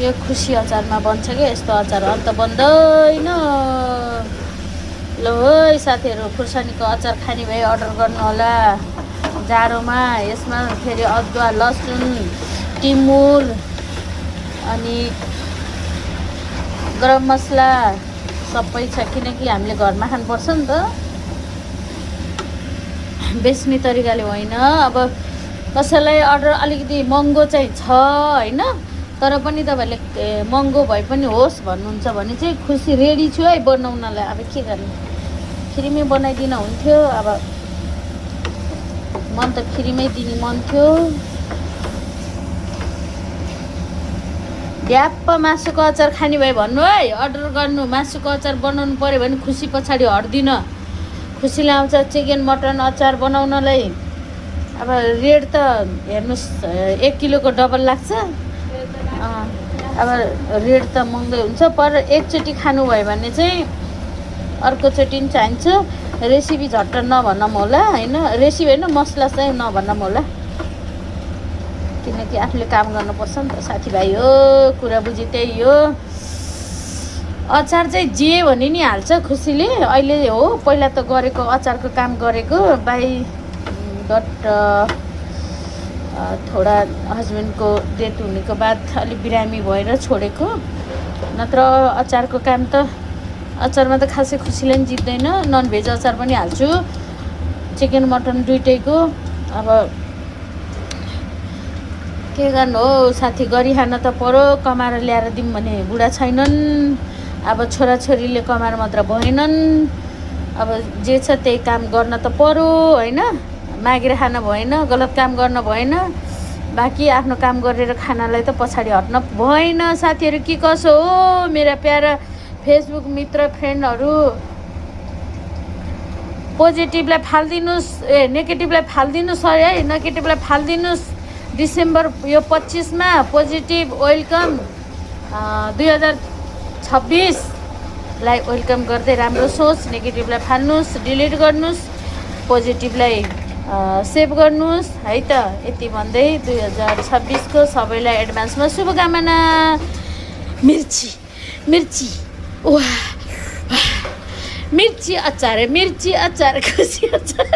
यो खुसी अचारमा बन्छ कि यस्तो अचार अन्त बन्दैन। ल है साथीहरू, खुर्सानीको अचार खाने भए अर्डर गर्नु होला जाडोमा। यसमा फेरि अदुवा लसुन टिमुर अनि गरम मसला सबै छ, किनकि हामीले घरमा खानुपर्छ नि त, बेच्ने तरिकाले होइन। अब कसैलाई अर्डर अलिकति महँगो चाहिँ छ होइन, तर पनि तपाईँहरूले महँगो भए पनि होस् भन्नुहुन्छ भने चाहिँ खुसी रेडी छु है बनाउनलाई। अब के गर्ने, फ्रीमै बनाइदिन हुन्थ्यो। अब मन त फ्रीमै दिने मन थियो। ढ्याप्प मासुको अचार खाने भए भन्नु है, अर्डर गर्नु। मासुको अचार बनाउनु पऱ्यो भने खुसी पछाडि हट्दिन। खुसीले आउँछ चिकन मटन अचार बनाउनलाई। अब रेट त हेर्नुहोस् 1 किलोको डबल लाग्छ। अब रेट त महँगै हुन्छ, पर एकचोटि खानुभयो भने चाहिँ अर्कोचोटि पनि चाहिन्छ। रेसिपी झट्ट नभनौँ होला होइन, रेसिपी होइन मसला चाहिँ नभनौँ होला, किनकि आफूले काम गर्नुपर्छ नि त साथीभाइ हो। कुरा बुझी त्यही हो। अचार चाहिँ जे भने नि हाल्छ खुसीले। अहिले हो, पहिला त गरेको अचारको काम गरेको बाई गट थोडा हस्बेन्डको डेथ हुनेको बाद अलिक बिरामी भएर छोडेको। नत्र अचारको काम त अचारमा त खासै खुसीले पनि जित्दैन। ननभेज अचार पनि हाल्छु, चिकन मटन दुइटैको। अब के गर्नु हो साथी, गरिखान त पऱ्यो। कमाएर ल्याएर दिउँ भने बुढा छैनन्। अब छोराछोरीले कमाएर मात्र भएनन्। अब जे छ त्यही काम गर्न त पऱ्यो होइन, मागेर खान भएन, गलत काम गर्न भएन। बाँकी आफ्नो काम गरेर खानालाई त पछाडि हट्न भएन। साथीहरू के कसो हो मेरा प्यारा फेसबुक मित्र फ्रेन्डहरू, पोजिटिभलाई फालिदिनुहोस्, नेगेटिभलाई फालिदिनुहोस् है, नेगेटिभलाई फालिदिनुहोस्। डिसेम्बर यो 25मा पोजिटिभ वेलकम 2026लाई वेलकम गर्दै राम्रो सोच। नेगेटिभलाई फाल्नुहोस्, डिलिट गर्नुहोस्, पोजिटिभलाई सेभ गर्नुहोस् है त। यति भन्दै 2026को सबैलाई एडभान्समा शुभकामना। मिर्ची मिर्ची वाह मिर्ची अचार खुसी अचार।